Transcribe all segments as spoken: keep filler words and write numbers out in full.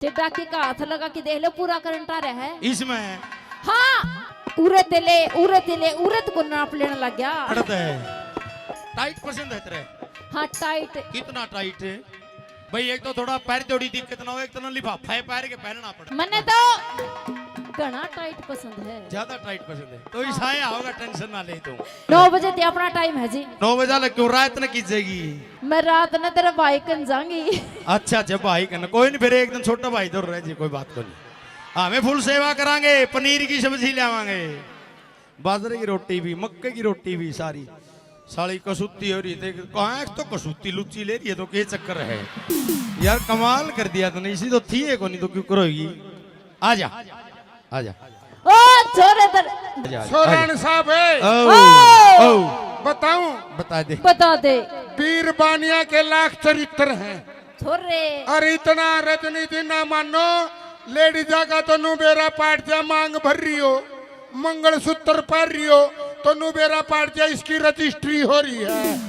टिड्डा की का हाथ लगा के देख लो, पूरा करंट आ रहा है। इसमें? हाँ, उरे ते ले, उरे ते ले, उरे तक को नाप लेने लग गया। अड़द है। टाइट पसंद है तेरे? हाँ, टाइट। कितना टाइट है? भाई, एक तो थोड़ा पैर जोड़ी दिक्कत ना हो, एक तो ना लिफाफा है पैर के पहनना पड़े। मन्ने तो घना टाइट पसंद है। ज्यादा टाइट पसंद है? तो ईसा होगा, टेंशन ना ले तू। नौ बजे ते अपना टाइम है जी। नौ बजे लग क्यों रात न कीजेगी? मैं रात न तेरे भाई कन जाऊंगी। अच्छा, अच्छा, भाई कन। कोई नहीं, फिर एक दिन छोटा भाई तो रह जी, कोई बात को नहीं। हाँ, मैं फुल सेवा करांगे, पनीर की सब्जी लावांगे, बाजरे की रोटी भी, मक्के की रोटी भी, सारी। साली कसूती हो रही थी, कहाँ एक तो कसूती लुच्ची ले रही है, तो के चक्कर है यार? कमाल कर दिया तने, इसी तो थी है को नहीं तो क्यों करोगी? आजा, आजा। ओ छोरे तर आजा, आजा, छोरान आजा। साहब है। ओ, ओ। ओ। बताऊं? बता दे। बता दे। बीरबानिया के लाख चरित्र हैं। छोरे। और इतना रजनीति ना मानो, लेडीजा का तो नु बेरा पाट जा, मांग भर रही हो, मंगलसूत्र पहन रही हो, तो नु बेरा पाट जा, इसकी रजिस्ट्री हो रही है।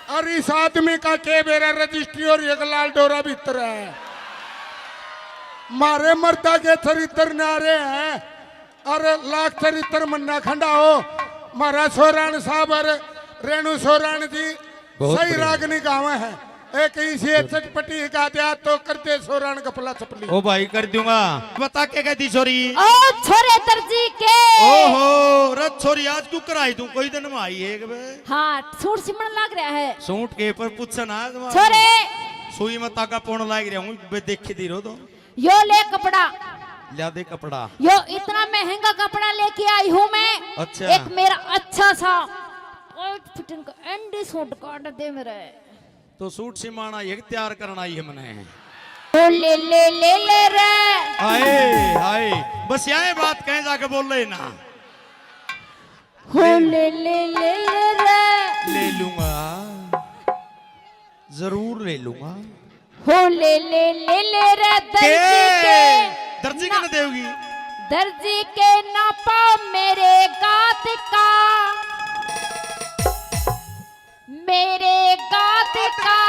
और इस आदमी का के बेरा रजिस्ट्री हो रही है, एक लाल डोरा भीतर है। मारे मर्दा के चरित्र नारे हैं। अरे लाख चरित्र मन्ना खंडा हो, म्हारा सोराण साहब और रेणु सोराण जी बहुत सही बढ़िया। रागनी गावे हैं। एक इसे चटपटी गा दिया तो कर दे सोराण गपला चपली। ओ भाई, कर दूंगा। बता के कहती छोरी? ओ छोरे दर्जी के। ओहो, रे छोरी, आज क्यों कराई तू? कोई दिन में आई है एक बे। हाँ, सूट सिमण लग रहा है। सूट के पर पूछे ना आज। छोरे। सुई में ताका पौन लाग रहा हूँ, बे देख के दी रो तो। यो ले कपड़ा। ला दे कपड़ा। यो इतना महंगा कपड़ा लेके आई हूँ मैं। अच्छा। एक मेरा अच्छा सा टाइट फिटिंग का एंडी सूट काट दे मेरे। तो सूट सिमाना ये तैयार करना आई है मने। ओ ले ले ले ले रे। हाय हाय, बस यही बात कहें जाके बोल लेना। हो ले ले ले ले रे। ले लूंगा, जरूर ले लूंगा। हो ले ले ले ले रे दर्जी के। दर्जी के ना देवगी। दर्जी के नापा मेरे गात का, मेरे गात का।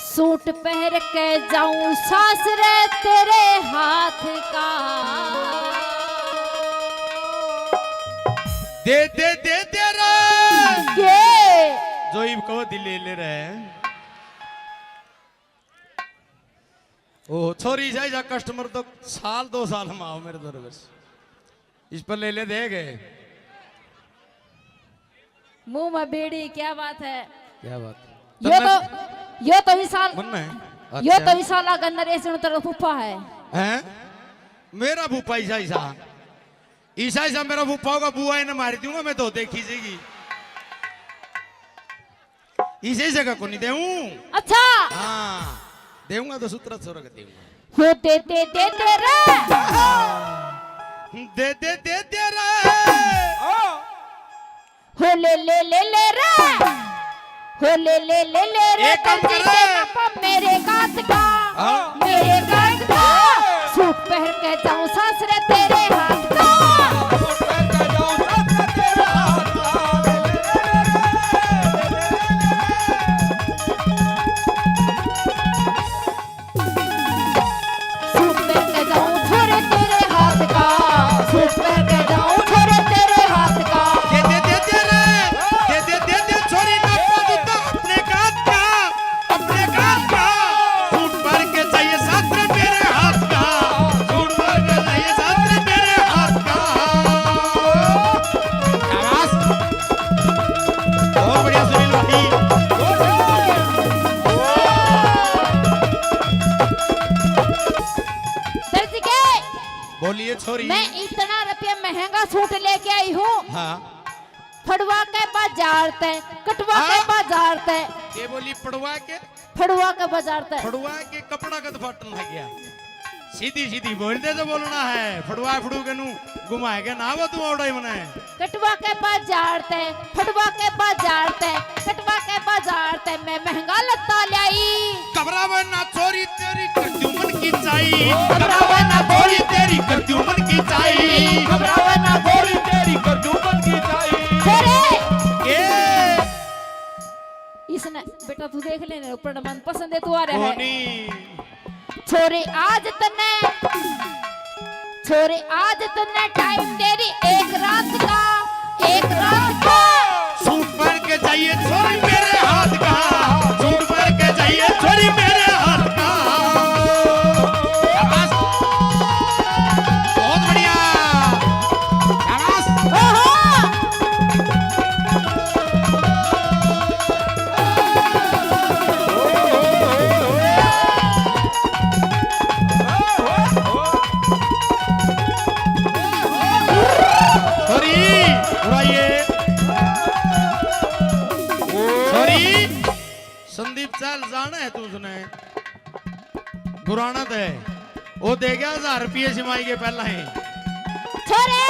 सूट पहन के जाऊं सासरे तेरे हाथ का। दे दे दे दे रे। ये। जो इब कहो दिल ले ले रहे। ओ छोरी जाए जा कस्टमर तो साल दो साल में आओ मेरे दरबार से। इस पर ले ले देख। मुंह में बीड़ी, क्या बात है? क्या बात है? यो तो, यो तो इस साल, यो तो इस साल का नरेश तेरा फूफा है। हैं? मेरा फूफा ईसा ईसा, ईसा ईसा मेरा फूफा होगा, बुआ ने मार दूंगा मैं तो, देखी जाएगी। इसे जगह को नहीं देऊं। अच्छा। हाँ, देऊंगा तो सूत्र छोरा के देऊंगा। हो दे दे दे दे रे। दे दे दे दे रे। हो ले ले ले ले रे। हो ले ले ले ले रे। एक काम कर रे। मेरे गात का। हाँ। मेरे गात का। सूट पहन के जाऊं सासरे तेरे हाथ का। सूट पहन के जाऊं छोरे तेरे हाथ का, सूट पहन के जाऊं छोरे तेरे हाथ का। दे दे दे दे रे, दे दे दे दे छोरी ना पादू तो अपने गात का, अपने गात का। सूट पहन के चाहिए साथ रे मेरे हाथ का, सूट पहन के चाहिए साथ रे मेरे हाथ का। आवाज। बहुत बढ़िया सुनील भाई। दर्जी के, बोलिए छोरी। मैं इतना रुपया महंगा सूट लेके आई हूँ। हाँ। फड़वा के बाजार ते, कटवा के हाँ? बाजार ते। ये बोली फड़वा के? फड़वा के बाजार ते। फड़वा के कपड़ा का तो फाटन लग गया। सीधी सीधी बोल दे जो बोलना है। फड़वा फड़ू के नू घुमाए के ना वो तू औड़ा ही मने। कटवा के बाजार ते, फड़वा के बाजार ते, कटवा के बाजार ते मैं महंगा लत्ता ल्याई। घबरावे ना छोरी तेरी कर दूं मन की चाई। घबरावे ना छोरी तेरी कर दूं मन की चाई। घबरावे ना छोरी तेरी कर दूं मन की चाई। छोरे। के? इसने बेटा तो तू देख लेने, ऊपर मन पसंद है, तू आ रहा है। कोनी। छोरे आज तन्ने, छोरे आज तन्ने टाइम दे रही एक रात का, एक रात का। सूट पहन के जाइए छोरी मेरे हाथ का, सूट पहन के जाइए छोरी मेरे हाथ का। शाबाश। बहुत बढ़िया। शाबाश। ओहो। छोरी, उड़ाइए। छोरी, संदीप चाल जाना है तू उसने। गुराना दे। वो दे गया हजार रुपये सिमाई के पहला ही। छोरे।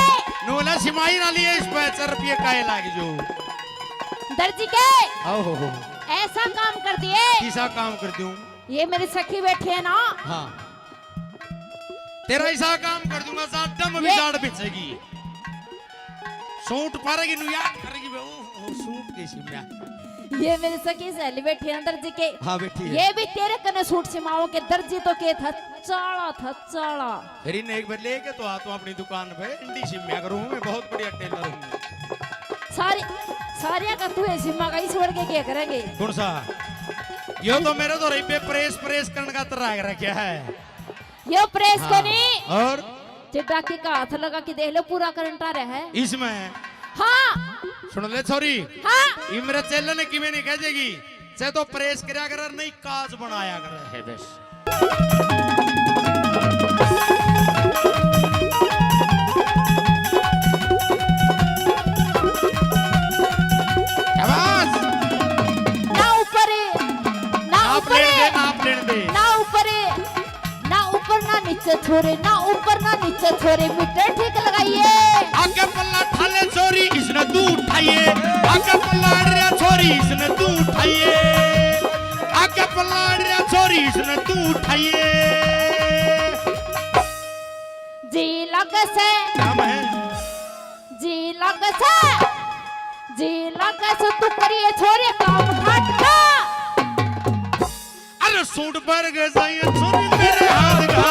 नू बोला सिमाई ना लिए इस पे चार रुपये काहे लाग जो। दर्जी के। आओ हो हो। ऐसा काम कर दिए। किसा काम कर दूं? ये मेरी सखी बैठी है ना। हाँ। तेरा ऐसा काम कर दूंगा, जाडा में भी ये जाड़ बिछेगी। सूट पारेगी, नु याद करेगी बे, ओह, ओह, सूट कैसी मैं। ये मेरी सखी सहेली बैठी है दर्जी के। हाँ, बैठी है। ये भी तेरे कने सूट सिमाओ के, दर्जी तो के था चाला, था चाला। फिर इन्हें एक बार लेके तो आ, तो अपनी दुकान पे इंडी सिम्या करूँ मैं, बहुत बढ़िया टेलर हूँ। सारी, सारिया का तू है सिम्मा का, इस वर्ग के क्या करेंगे? कौन सा? यो तो मेरे तो रही पे प्रेस, प्रेस करने का तराग रखा है। यो प्रेस हाँ, कोनी। और? जे डाकी का हाथ लगा के देख लो, पूरा करंट आ रहा है। इसमें? हाँ। सुन ले छोरी। हाँ। ये मेरे चेले ने किमें नहीं कह देगी, चाहे तो प्रेस करया करे, नहीं काज बनाया करे है बस। शाबाश। ना ऊपर, ना नाप ऊपर, लेने दे, नाप लेने दे। ना ऊपर, ना ऊपर ना नीचे छोरे, ना ऊपर ना नीचे छोरे, मीटर ठीक लगाइए। आगे पल्ला ठाले छोरी, इसने तू उठाइए। आगे पल्ला अड़ रहा छोरी, इसने तू उठाइए। आगे पल्ला अड़ रहा छोरी, इसने तू उठाइए। जी लग से। काम है। जी लग से। जी लग से तू करिए छोरे काम घाटा। अरे सूट भर के जाइए छोरी मेरे हाथ का,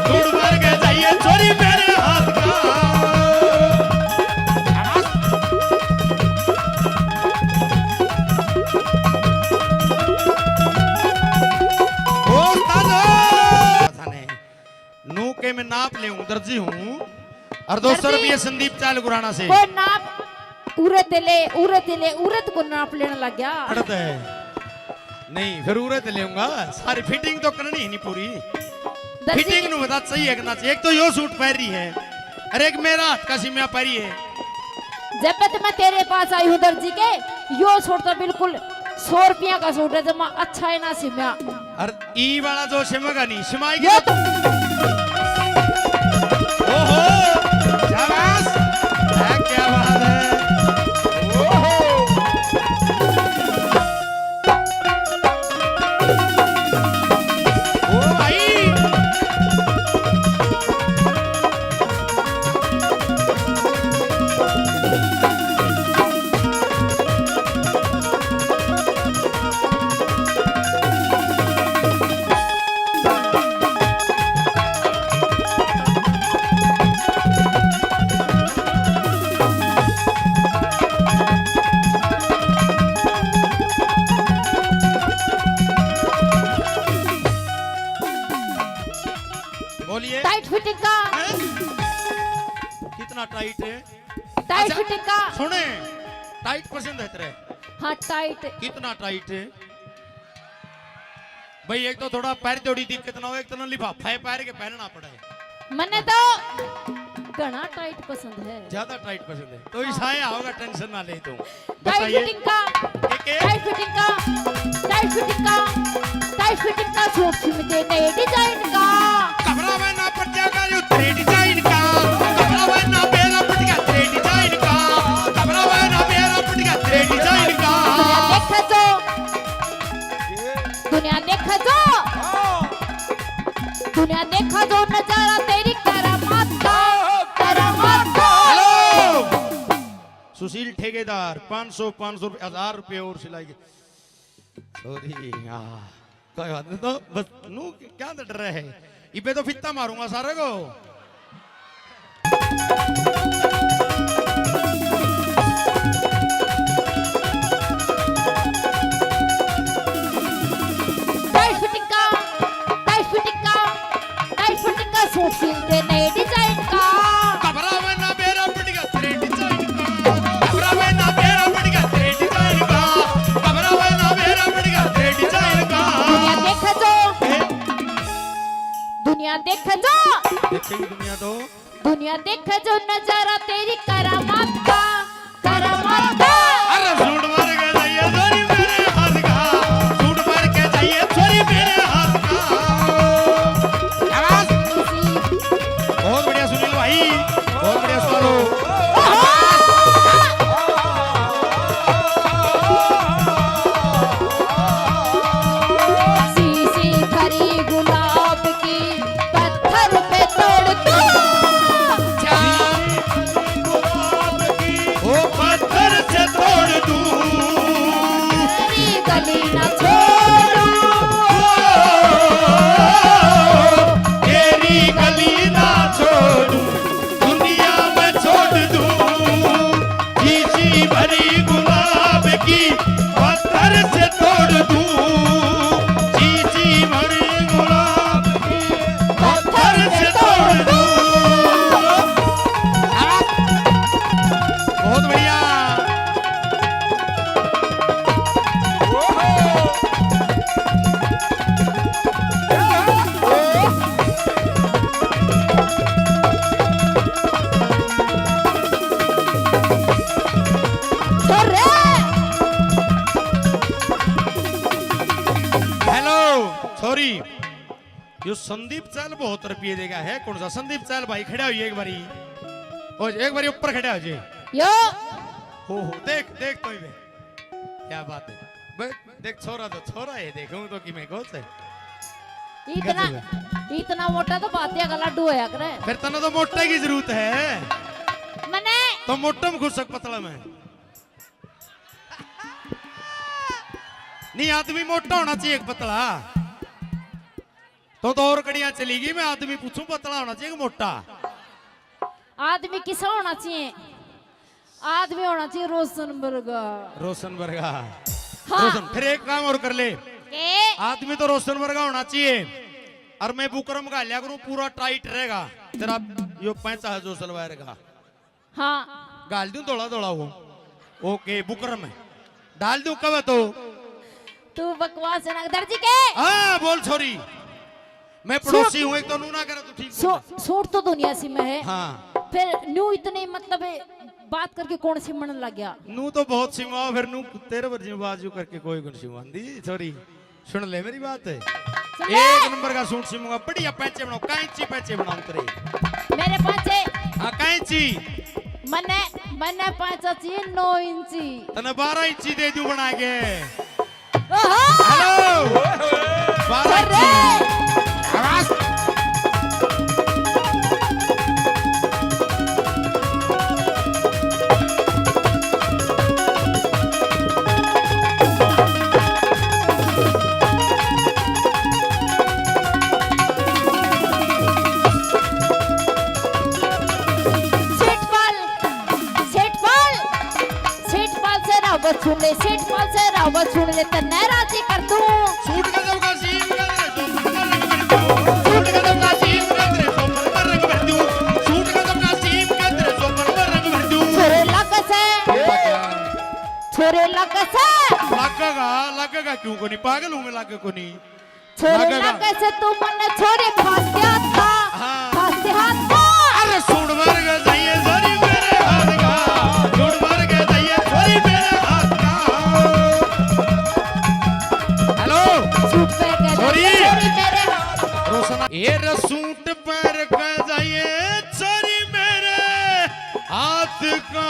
सूट भर के जाइए छोरी मेरे हाथ का। ओ उस्ताद, नू के मैं नाप लेऊं, दर्जी हूँ। और दो सौ दर्जी। रुपये संदीप चाल गुराना से। कोई नाप उरे ते ले, उरे ते ले, उरे ते को नाप लेने लग गया। अड़त है। नहीं, फिर उरे ते लेऊंगा। सारी फिटिंग तो करनी ही नहीं पूरी। दर्जी फिटिंग के नु बता, सही है कि ना चाहिए? एक तो यो सूट पहन रही है, अरे एक मेरा हाथ का सिम्या पहरी है। जब तक मैं तेरे पास आई हूँ दर्जी के, यो सूट तो बिल्कुल सौ रुपया का सूट है, जमा अच्छा है ना सिम्या। अरे ई वाला जो सिमगा नहीं, सिमाई की यो तो ओहो, शाबाश। है, क्या बात है। ओहो। ओ भाई। बोलिए। टाइट फिटिंग का। हैं? कितना टाइट है? टाइट अच्छा, फिटिंग का। सुने, टाइट पसंद है तेरे? हाँ, टाइट। कितना टाइट है? भाई, एक तो थोड़ा पैर थोड़ी दिक्कत ना हो, एक तो ना लिफाफा है पैर के पहनना पड़े। मन्ने तो घना टाइट पसंद है। ज्यादा टाइट पसंद है? तो हाँ। ईसाया होगा, टेंशन ना ले तू। टाइट बताइए। फिटिंग का, एक, एक। टाइट फिटिंग का, टाइट फिटिंग का, टाइट फिटिंग का सूट सिमते नए डिजाइन का। घबरावे ना पड़ जाएगा यो तेरे डिजाइन का। घबरावे ना बेरा पड़ गया तेरे डिजाइन का। घबरावे ना बेरा पड़ गया तेरे डिजाइन का। दुनिया देखे जो, दुनिया देखे जो, दुनिया देखे जो नजारा तेरी करामात का, करामात का। हेलो, सुशील ठेकेदार, पाँच सौ, पाँच सौ रुपये, हजार रुपये और सिलाई के। सॉरी, हाँ। कोई बात नहीं, तो बस नू क्या डर रहे है? इबे तो फित्ता मारूंगा सारे को। ढाई फुट का, ढाई फुट का, ढाई फुट का सूट सिलते नए डिजाइन का। घबरावे ना मेरा बढ़िया तेरे डिजाइन का। घबरावे ना मेरा बढ़िया तेरे डिजाइन का। घबरावे ना मेरा बढ़िया तेरे डिजाइन का। दुनिया देखे जो, ए? दुनिया देखे जो। देखेगी दुनिया तो। दुनिया देखे जो नजारा तेरी करामात का, करामात का। अरे सूट भर के जाइए छोरी मेरे हाथ का, सूट भर के जाइए छोरी मेरे हाथ का। आवाज। बहुत बढ़िया सुनील भाई, बहुत बढ़िया सुना लो। शीशी भरी गुलाब की पत्थर पे तोड़ दूं। ओ पत्थर से तोड़ दूं। तेरी गली ना छोड़ूं। तेरी गली ना छोड़ूं। दुनिया में छोड़ दूं। शीशी भरी गुलाब की पत्थर से तोड़ दूं। शीशी भरी गुलाब की पत्थर से तोड़ दूं। बहुत बढ़िया। हेलो, सॉरी, यो संदीप चहल बहुत रुपये देगा है। कौन सा संदीप चहल भाई? खड़ा होइए एक बारी, ओ, एक बारी ऊपर खड़ा हो जाए। यो। हो, हो, देख, देख तो ही बे। क्या बात है बे, देख छोरा तो छोरा है, देखूं तो कि मैं कौन से। इतना, गजब है। इतना मोटा तो बातिया का लड्डू होया करे। फिर तने तो मोटे की जरूरत है। मने तो मोटे में घुस सक पतला में। नहीं, आदमी मोटा होना चाहिए, एक पतला। तो, तो और कड़ियां चली गई, मैं आदमी पूछूं, पतला होना चाहिए कि मोटा? आदमी किसा होना चाहिए? आदमी होना चाहिए रोशन वर्गा। रोशन वर्गा। हाँ। रोशन, फिर एक काम और कर ले। के? आदमी तो रोशन वर्गा होना चाहिए, और मैं बुकरम घाल्या करूं, पूरा टाइट रहेगा तेरा, यो पैंचा है जो सलवार का। हाँ। घाल दूं धोला धोला वो। ओके, बुकरम है। डाल दूं कब तो? तू बकवास ना दर्जी के। हाँ, बोल छोरी। मैं सूट पड़ोसी हूँ, एक तो नू ना करे तो ठीक सू-, बोले। सूट तो दुनिया सी में है। हाँ। फिर नू इतने मतलब है, बात करके कौन सी मन लग गया? नू तो बहुत सिमवा, फिर नू तेरे वर्जी बाजू करके कोई कौन सिमवांदी छोरी। सुन ले मेरी बात। सुन ले। एक नंबर का सूट सिमूंगा, बढ़िया पैंचे बनाओ, कैंची पैंचे बनाऊं तेरे। मेरे पैंचे। हाँ, कैंची। मन्ने, मन्ने पैंचा चाहिए नौ इंची। तने बारह इंची दे दूं बना के। ओहो। हेलो। बारह इंची। आवाज। सेठ पाल, सेठ पाल, सेठ पाल से रावत सुन ले, सेठ पाल से रावत सुन ले, तन्ने राजी कर दूं। सूट गजब का सीम का तेरे सोपन में रंग भर दूं। सूट गजब का सीम का तेरे सोपन में रंग भर दूं। सूट गजब का सीम का तेरे सोपन में रंग भर दूं। छोरे लग से, छोरे लग से। लगेगा, लगेगा क्यों कोनी? पागल हूँ मैं, लगे कोनी। छोरे लगेगा। लगे से तू मन्ने छोरे फांस दिया था। हाँ। फांस दिया था। अरे सूट भर के जाइए छोरी मेरे हाथ का। सूट भर के जाइए छोरी मेरे हाथ का। हेलो। सूट पहन के छोरी। जाइए छोरी मेरे हाथ का। रोशना। ये रे सूट पहन के जाइए छोरी मेरे हाथ का।